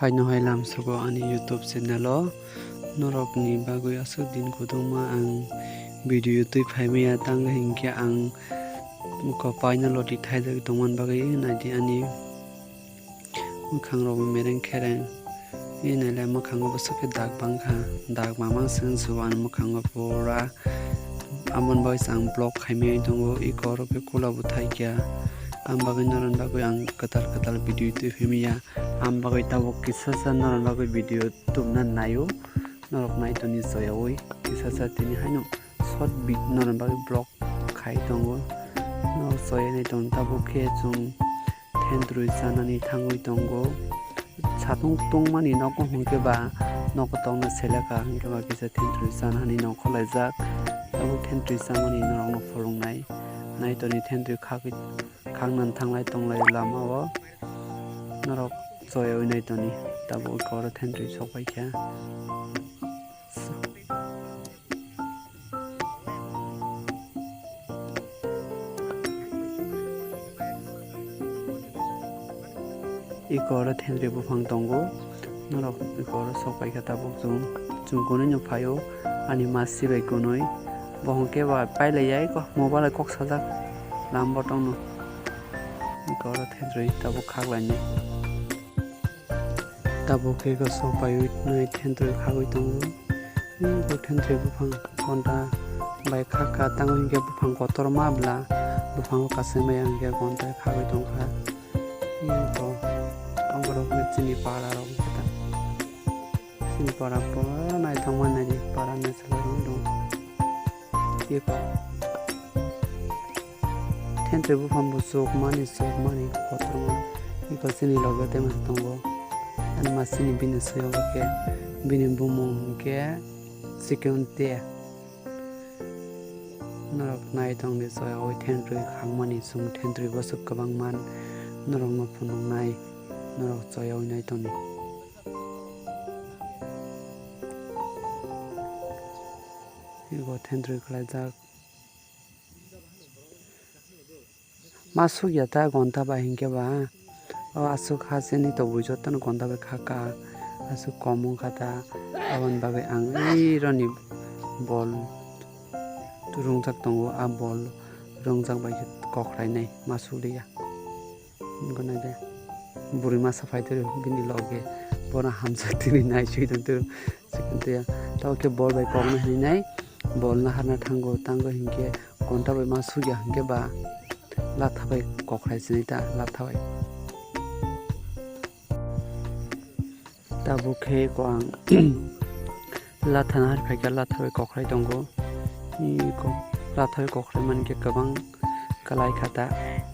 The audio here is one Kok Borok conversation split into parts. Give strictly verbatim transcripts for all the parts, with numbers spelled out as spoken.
Haino hai lamsogo ani YouTube channel o norokni bagwi aswk din kwbangma ang video twi phaimaya, tang hinkhe ang kopai no loti thaijagwi tongmani bagwi naidi ani mwkhang rok mereng khereng. Naile mwkhango bwswk khe dag bangkha, dag mamang se wng sugo ani mwkhango pura. Amoni bagwi se ang vlog khaimaya tongo, eko oro khe kula bo thaikya. Ang bagwi norokni bagwi ang kwtal kwtal video twi phaimaya. Ang bagwi tabuk kisa sa norokni bagwi video tubuna naio. Norok nai toni soyaui kisa sa tini haino short vid-, norokni bagwi vlog khai tongo. Norok soyani tong tabuk khe chwng thentrwi chanani thangwi tongo. Satung tungmani nogo hwnkhe ba nogo tongna seleka hwnkhe ba kisa thentrwi chanani nokho laijak. Tabuk thentrwi chamani norokno phulungnai. Nai toni thentrwi khagwi khaknani thanglai tonglai lamao norok choyaui nai toni. Tabuk eko oro thentrwi sokpaikha. Eko oro thentrwi buphang tongo, norok eko oro sokpaikha tabuk chwng, chwng kunui no phaio ani masi bai kunui, bo hwnkhe ba pailaiya eko mobile bai kok sajak lama botongno, eko oro thentrwi tabuk khaklainai. Tabuk khe eko sokpaiwi nai thentrwi khagwi tongo. Bo thentrwi buphang konda bai khakha, tango hinkhe buphang kotorma bwla, buphango kasui maya hinkhe konda khagwi tongkha. Bo oborok chini para rok wngkha ta. Chini para pura naithokma naidi para naithok wng tong. Eko thentrwi buphang bo chukmani chukmani kotorma. Eko chini loge tei masa tongo. Ani masini bini soyogo khe bini bumung hwnkhe Chikonte. Norok nai tongdi soyagwi thentrwi khakmani chwng thentrwi bwswk kwbang man norokno phunuknai norok soyagwi nai tongdi. Ego thentrwi khlaijak. Ma sukya ta gonta bai hinkhe ba. O aswk ha chini tobwi jotono gonta bai khaka. Aswk kom wngkha ta. Aboni bagwi ang ei roni bol rungjak tongo. A bol rungjak bai khe kokhrainai ma sukliya. Wngkha nai de. Bwrwi masa phai twi bini loge. Bono hamjak tini naisui tong twi. Sikon twi ya. Tabo khe bol bai koknai hinwi nai. Bol naharna thango, tango hinkhe gonta bai ma sukya hinkhe ba latha bai kokhrai sinai ta, latha bai. Tabuk khe ko ang latha nahar phaikha, latha bai kokhrai tongo. Iko latha bai kokhrai mankhe kwbang kwlai kha ta.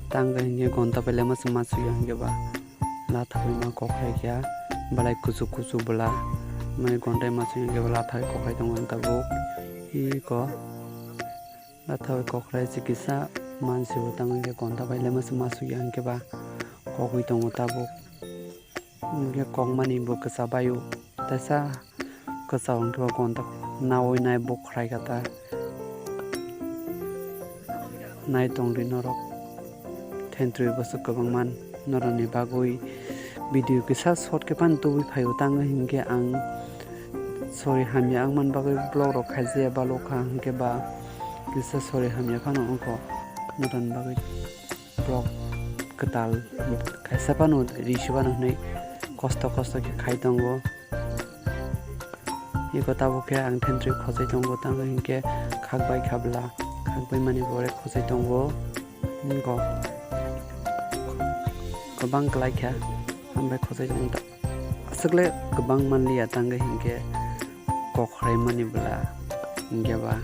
Tango hinkhe gonta bai lema se ma sukya hinkhe ba latha bai ma kokhrai kha. Belai kuchuk kuchuk bwla. Mane gonta bai ma sukya hinkhe ba latha bai kokhrai tongo tabuk. Iko latha bai kokhrai se kisa mansi bo tango hinkhe gonta bai lema se ma sukya hinkhe ba kokgwi tongo tabuk. Hinkhe kokmani bo kwcha baio, teisa kwcha hinkhe bo gonta naui nai bo khwrai kha ta. Nai tongdi norok, thentrwi bwswk kwbang man norokni bagwi video kisa short khe phano tubui phaio, tango hinkhe ang sorry hamya wngmani bagwi vlog rok khaijaya balokha hinkhe ba kisa sorry hamya phano wngkho norokni bagwi. Vlog kwtal kaisa phano risi phano hinwi kosto kosto khe khai tongo. Eko tabuk khe ang thentrwi khosai tongo, tamo hinkhe khakbai khabla, khakbai mani pore khosai tongo. Eko kwbang kwlai kha, hambai khosai tongo. Aswkle kwbang manliya, tangwi hinkhe kokhrai mani bwla hinkhe ba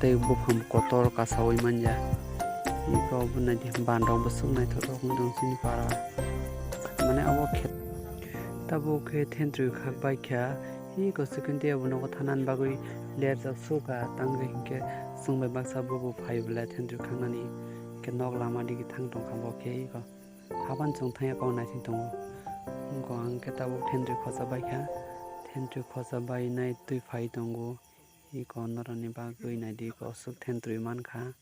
tei buphang kotor kasaui manya. Eko bo naidi bandrok bwswk naithotok wng tong chini para. Mane abo khe tabuk khe thentrwi khak bai kha. Eko second day abo nogo thanani bagwi lerjak sukha, tangwi hinkhe chwng bai baksa bobo phai bwlai thentrwi khaknani. Hinkhe nok lama digi thang tongkha bo khe eko. Haban chwng thangya kok naising tongo. Wngkha ang khe tabuk thentrwi khocha bai kha. Thentrwi khocha bai nai twi phai tongo. Eko norokni bagwi naidi eko aswk thentrwi mankha.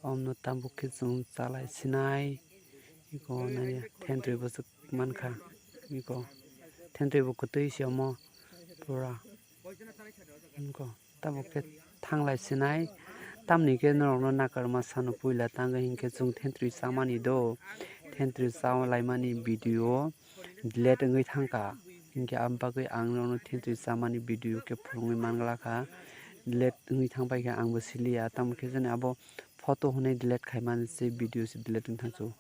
Omno tabuk khe chwng chalai sinai. Eko nai thentrwi bwswk mankha. Eko Thentwi bo kwtwi se omo pura. Nokho tamo khe thanglai sinai. Tamni khe norokno nakarma sano puila tangwi hinkhe chwng thentwi chamani do. Thentwi chalaimani video delete wngwi thangkha. Hinkhe aboni bagwi ang norokno thentwi chamani video khe phunugwi manglakha. Delete wngwi thangpaikha, angbo siliya. Tamo khe jani abo photo hwnwi delete khaimani se video se delete wngwi thangsu.